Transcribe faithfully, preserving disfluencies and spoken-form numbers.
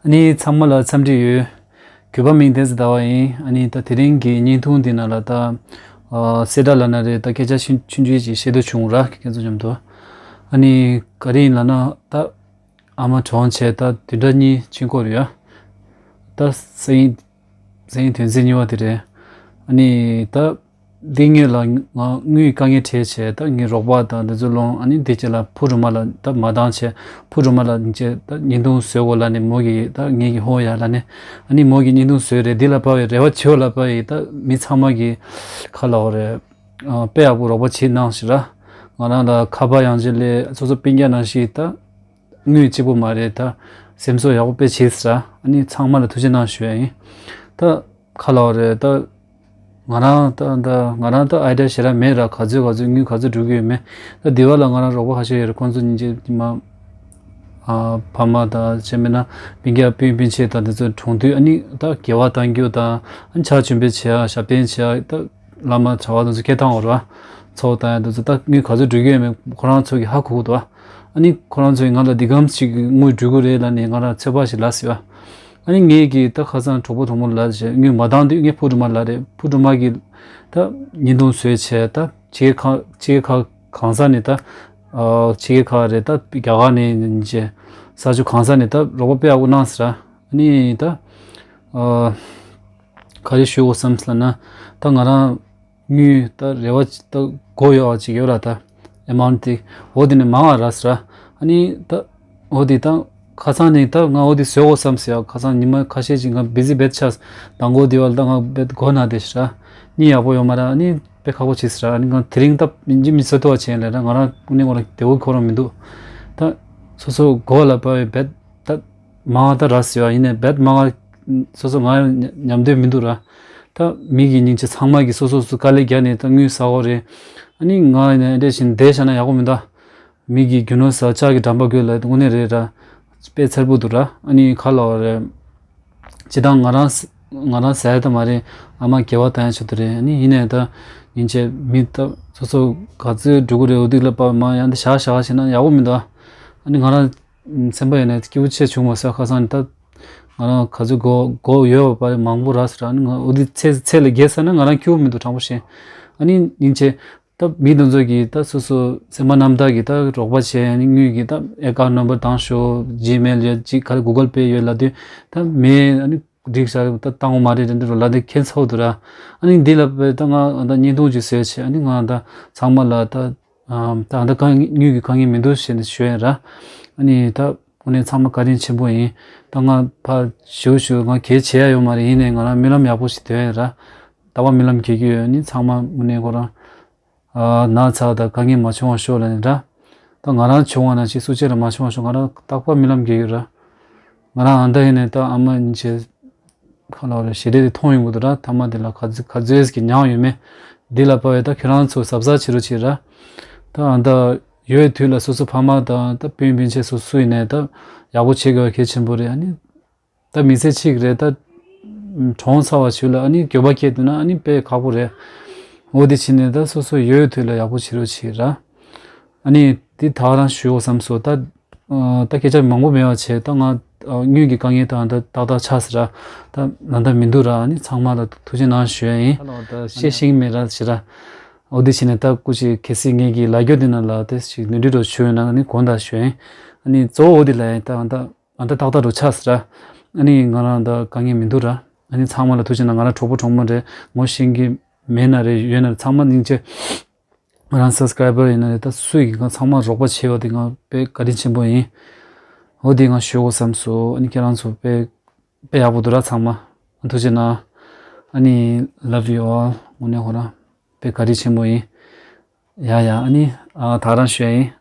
ཨ་ནི་ཚང་མ་ལ་འཚམས་འདྲི་ཡོད། གུས་པ་མིང་བསྟན་འཛིན་ཟླ་བ་ཡིན། ཨ་ནི་ད་དེ་རིང་གི་བརྙན་ཐུང་འདི་ནང་ལ་ད་ཨ་སེ་དྲ་ལབ་ན་རེད། ད་སྐད་ཆ་ཆུང་ཆུང་ཆུང་ཅིག་བཤད་འདོད་བྱུང་ར། ཁྱེད་ཚོ་མཉམ་དུ། ཨ་ནི་ག་རེ་ཡིན་ལབ་ན། ད་ཨ་མ་གྲོངས་བྱས་ད་བདུན་ཕྲག་གཉིས་ཕྱིན་སྐོར་ཡོད། ད་སང་ཉིན་སང་ཉིན་དོན་ཚན་གཉིས་པ་དེ་རེད། ཨ་ནི་ད་འདི་སྔོན་ལ་ང་དངུལ་དཀའ་ངལ་འཕྲད་བྱས། ད་ངའི་རོགས་པ་དང་འདི་ཚོ་སློང་། ཨ་ནི་འདི་རྗེས་ལ་བུ་སྒྲོལ་མ་ལགས་ད་མ་འདང་བྱས། བུ་སྒྲོལ་མ་ལགས་ཉིན་བྱས་ད་བརྙན་ཐུང་བཟོས་གོ་ལབ་ནས། མོ་གིས་ད་ངེད་ཀྱི་ཧོ་ཡ་ལབ་ནས། ཨ་ནི་མོ་གིས་བརྙན་ཐུང་བཟོས་རེད། འདི་ལ་དཔའ་བའི་རེ་བ་བྱེད་ལ་དཔའ་བའི་ད་མི་ཚང་མ་གིས་ཁ་ལ་འོ་རེད། ཨ་དཔེ་ཡག་པོ་རོགས་པ་བྱེད་གནང་ཞིག་ར། ང་རང་ལ་ཁ་པར་ཡང་ཅིག་ལས། སོ་སོ་སྤུན་ཀྱག་ནང་བཞིན་ད་དངུལ་གཅིག་པོ་མ་རེད། ད་སེམས་གསོ་ཡག་པོ་དཔེ་བྱས་ཟེར། ཨ་ནི་ཚང་མ་ལ་ཐུགས་རྗེ་གནང་ཞུ་ཡ་ཡིན། ད་ཁ་ལ་བ་རེད། ད་ང་རང་ད་ད་ང་རང་ད་ཨའི་ཌི་ཡ་ཞེ་དྲག་མེད་ར། ག་ཚོད་ག་ཚོད་དངུལ་ག་ཚོད་འགྲོ་གི་ཡོད་མེད། ད་འདི་བ་ལ་ང་རང་རོགས་པ་ཁ་ཤས་ཡོད་རེད། ཁོང་ཚོ་ཉིན་གཅིག་མ་ཨ་ཕ་མ་དང་བྱས་མེད་ན་སྤུན་ཀྱག་སྤུན་སྤུན་མཆེད་དང་དེ་ཚོ་གྲོངས་དུས། ཨ་ནི་ད་དགེ་བ་གཏང་རྒྱུ་དང་། ཨ་ནི་ཕྱག་མཆོད་འབུལ་བྱེད་ཡ། ཞབས་བརྟན་བྱེད་ཡ། ད་བླ་མ་གྲྭ་བ་དེ་ཚོ་སྐད་བཏང་བ་ར། ཚོགས་བཏང་ཡ་དེ་ཚོ་ད་དངུལ་ག་ཚོད་འགྲོ་གི་ཡོད་མེད་ཁོ་རང་ཚོ་གིས་ཧ་གོ་གི་འདུག་ཨ་ནི་ཁོ་རང་ཚོས་ང་ལ་འདི་གམ་ཞིག་དངུལ་འགྲོ་གི་རེད་ལབ་ནས་ང་རང་ཚོད་དཔག་ཞིག་ལབ་ཟེར་བ། ཨ་ནི་ངས་ཀྱིས་ད་ཁ་སང་གྲོགས་པོ་གྲོགས་མོ་ལ་ཞེས་དངུལ་མ་བཏང་དུས། ངའི་བུ་སྒྲོལ་མ་ལགས་རེད། བུ་སྒྲོལ་མ་གིས་ད་བརྙན་ཐུང་བཟོས་བྱས། ད་ཕྱི་རྒྱལ་ཁག་ཕྱི་རྒྱལ་ཁག་གང་ས་ནས། ད་ཨ་ཕྱི་རྒྱལ་ཁག་རེད། ད་རྒྱ་གར་ནས་བྱས་ས་ཆ་གང་ས་ནས་ད་རོགས་པ་དཔེ་ཡག་པོ་གནང་ཟེར། ཨ་ནི་ད་ཨ་ག་རེ་ཞུ་དགོས་བསམ་ཟེར་ན། ད་ང་རང་དངུལ་ད་རེ་བ་ཅིག་ད་དགོས་ཡོད་པ་ཅིག་ཡོད་ར། ད་ཨེ་མའུནཊ་དེ་འོ་དེ་ནས་མང་བ་ར་ཟེར། ཨ་ནི་ད་འོ་དེ་ད་ཁ་སང་ནས་ད་ང་འོ་དེ་བཟོ་དགོས་བསམ་ཟེར་ཡ། ཁ་སང་ཉི་མ་ཁ་ཤས་ཅིག་ང་བི་ཟི་རྦད་ཆགས། དང་པོ་དེ་བ་ལ་ད་ང་རྦད་དགོས་ན་དེ་ཟེར། གཉིད་ཡག་པོ་ཡོད་མ་ར། ཨ་ནི་དཔེ་ཁག་པོ་བྱས་ཟེར། ཨ་ནི་ང་དེ་རིང་ད་མི་འཇི་མི་ཚོད་ལྟ་བ་བྱས་ལ་ར། ང་རང་དངོས་གནས་ཁོ་རང་བདེ་པོ་ཁོ་རང་མི་འདུག་ད་སོ་སོ་དགོས་ལ་དཔའ་བའི་རྦད་ད་མང་ད་ར་ཟེར་བ་ཡིན་ནའི་རྦད་མང་སོ་སོ་ང་ཉམས་འདོད་མི་འདུག་ར། ད་མི་གི་སྙིང་རྗེ་ཚང་མ་གི་སོ་སོ་སོ་དཀའ་ལས་རྒྱག་ནས་ད་དངུལ་ཟ་འོ་རེད། ཨ་ནི་ང་ཡིན་ནའི་འདྲ་བཞིན་བསྡད་བཞག་ན་ཡག་པོ་མི་འདུག་མི་གི་རྒྱུ་ནོར་ཟ་ལྕགས་ཀྱི་འགྲམ་པ་དགོས་ལ་དངོས་གནས་རེད་ར། དཔེ་འཚེར་པོ་འདུག་ར། ཨ་ནི་ཁ་ལ་བ་རེད། སྤྱི་བཏང་ང་རང་ང་རང་ཟ་ཡ་ད་མ་རེད། ཨ་མ་དགེ་བ་བཏང་ཡ་ཆེད་དུ་རེད། ཨ་ནི་ཡིན་ནའི་ད་ཡིན་ཆེད་མི་ད་སོ་སོ་ག་ཚོད་འགྲོ་གི་རེད། འོ་དེ་ལ་དཔའ་མ་ཡང་ད་བཞག་བཞག་བྱས་ན་ཡག་པོ་མི་འདུག་ཨ་ནི་ང་རང་སེམས་པ་ཡོད་ནས་སྐྱིད་པོ་ཆེ་བྱུང་མ་སོང་། ཁ་སང་ནས་ད་ང་རང་ག་ཚོད་སྒོ་སྒོ་ཡོད་པ་པ་མང་པོ་རག་སོང་ར། ཨ་ནི་ང་འོ་དེ་ཚད་ཚད་ལས་བརྒལ་སོང་ན་ང་རང་སྐྱིད་པོ་མི་འདུག་དྲང་པོ་བཤད། ཨ་ནི་ཡིན་ཆེད་ད་མི་དེ་ཚོ་གིས་ད་སོ་སོ་སེམས་པ་རྣམ་དག་གིས་ད་རོགས་པ་བྱས། ཨ་ནི་དངུལ་གྱི་ད་ཨེ་ཀའུནཊ་ནམ་བར་བཏང་ཤོག་ཇི་མེལ་ཡོད་ཅིག་ག་རེ་གུ་གལ་པེ་ཡོད་ལབ་དུས། ད་མེད། ཨ་ནི་འགྲིག་ཤག་ད་བཏང་བ་མ་རེད་དེ་འདྲ་རོ་ལབ་དེ་ཁྱེད་ཚོ་འདུག་ར། ཨ་ནི་འདི་ལ་དཔེ་ད་ང་ད་བརྙན་ཐུང་ཅིག་བཟོས་བྱས། ཨ་ནི་ང་ད་ཚང་མ་ལ་ད་ཨམ་ད་ད་གང་དངུལ་གྱི་དཀའ་ངལ་མི་འདུག་ཞེས་ནས་ཞུ་ཡིན་ར། ཨ་ནི་ད་དངོས་གནས་ཚང་མ་བཀའ་དྲིན་ཆེན་པོ་ཡིན། ད་ང་ཕར་ཞུ་ཞུ་ང་གལ་ཆེ་ཡ་ཡོད་མ་རེད། ཡིན་ནའི་ང་རང་སྨོན་ལམ་ཡག་པོ་ཞིག་འདོན་ཡིན་ར། ད་བར་སྨོན་ལམ་རྒྱག་གི་ཡོད། ཨ་ནི་ཚང་མ་དངོས་གནས་ཁོ་རང་ཨ་ན་ཚ་དང་དཀའ་ངལ་མ་བྱུང་བ་ཤོག་ལབ་ནས་ར། ད་ང་རང་བྱུང་བ་ནང་བཞིན་སུ་གཅིག་ལ་མ་བྱུང་བ་ཤོག་ང་རང་རྟག་པར་སྨོན་ལམ་རྒྱག་གི་ཡོད་ར། ང་རང་ཨ་མདའ་ཡིན་ནས་ད་ཨ་མ་ཉིན་བྱེད་ཁ་ལ་བ་རེད། ཞི་བདེ་དེ་མཐོང་ཡོང་གི་འདུག་ར། ཐ་མ་དེ་ལ་ག་ཚོད་ག་ཚོད་ཀྱི་མྱངས་ཡོད་མེད། འདི་ལ་དཔའ་བའི་ད་ཁྱོད་རང་ཚོ་གཟབ་གཟབ་བྱེད་རོགས་བྱེད་ར། ད་ཨ་མདའ་ཡོད་དུས་ལ་སོ་སོ་ཕ་མ་དང་ད་སྤུན་སྤུན་མཆེད་སོ་སོ་ཡིན་ནས་ད་ཡག་པོ་བྱེད་དགོས་པ་གལ་ཆེན་པོ་རེད། ཨ་ནི། ད་མི་ཚེ་གཅིག་རེད། ད་གྲོངས་ཚར་བ་ཞིག་ལ་ཨ་ནི་འགྱོད་པ་སྐྱེས་འདུག་ན་ཨ་ནི་དཔེ་ཁག་པོ་རེད། འོ་དེ་བྱས་ནས་ད་སོ་སོ་ཡོད་དུས་ལ་ཡག་པོ་བྱེད་རོགས་བྱེད་ར། ཨ་ནི་དེ་ད་རང་ཞུ་དགོས་བསམ་སོང་། ད་ཨ་ད་སྐད་ཆ་མང་པོ་མེད་པ་བྱས། ད་ང་ཨ་དངུལ་གྱི་དཀའ་ངལ་དང་ད་ཏག་ཏག་ཆགས་ཟེར་ར། ད་ད་ལྟ་མི་འདུག་ར། ཨ་ནི་ཚང་མ་ལ་ཐུགས་རྗེ་གནང་ཞུ་ཡ་ཡིན། ད་བཤད་ཤེས་ཀྱི་མེད་ར་ཟེར་ར། འོ་དེ་བྱས་ནས་ད་སྐུ་མཁྱེན་གལ་སྲིད་ངེད་ཀྱི་ལ་རྒྱོ་དེ་ན་ལ་དེ་ཞིག་ནུས་འདྲི་རོགས་ཞུ་ཡོད་ན་ཨ་ནི་དགོངས་དག་ཞུ་ཡ་ཡིན། ཨ་ནི་གཙོ་བོ་འོ་དེ་ལ་ཡིན། ད་ད། ཨ་ད་ཏག་ཏག་རུ་ཆགས་ཟེར་ར། ཨ་ནི་ང་རང་ད་དཀའ་ངལ་མི་འདུག་ར། ཨ་ནི་ཚང་མ་ལ་ཐུགས་རྗེ་གནང་། ང་རང་གྲོགས་པོ་གྲོགས་མོ་རེད། ངོ་ཤེས་ཀྱི་མེད་ན་རེད། ཡོད་ན་རེད། ཚང་མ་སྙིང་རྗེ། ང་རང་སབ་སི་ཀ་རའི་བར་ཡིན་ན་རེད། ད་སུ་ཡིན་གང་ཚང་མ་རོགས་པ་བྱས་པ་དེ་ང་དཔེ་བཀའ་དྲིན་ཆེན་པོ་ཡིན། འོ་དེ་ང་ཞུ་དགོས་བསམ་སོང་། ཨ་ནི་ཁྱེད་རང་ཚོ་དཔེ་དཔེ་ཡག་པོ་འདུག་ར། ཚང་མ་ཐུགས་རྗེ་གནང་། ཨ་ནི་love you all། དངོས་གནས་ཁོ་རང་དཔེ་བཀའ་དྲིན་ཆེན་པོ་ཡིན། ཡ་ཡ། ཨ་ནི་ཨ་ད་རང་ཞུ་ཡ་ཡིན།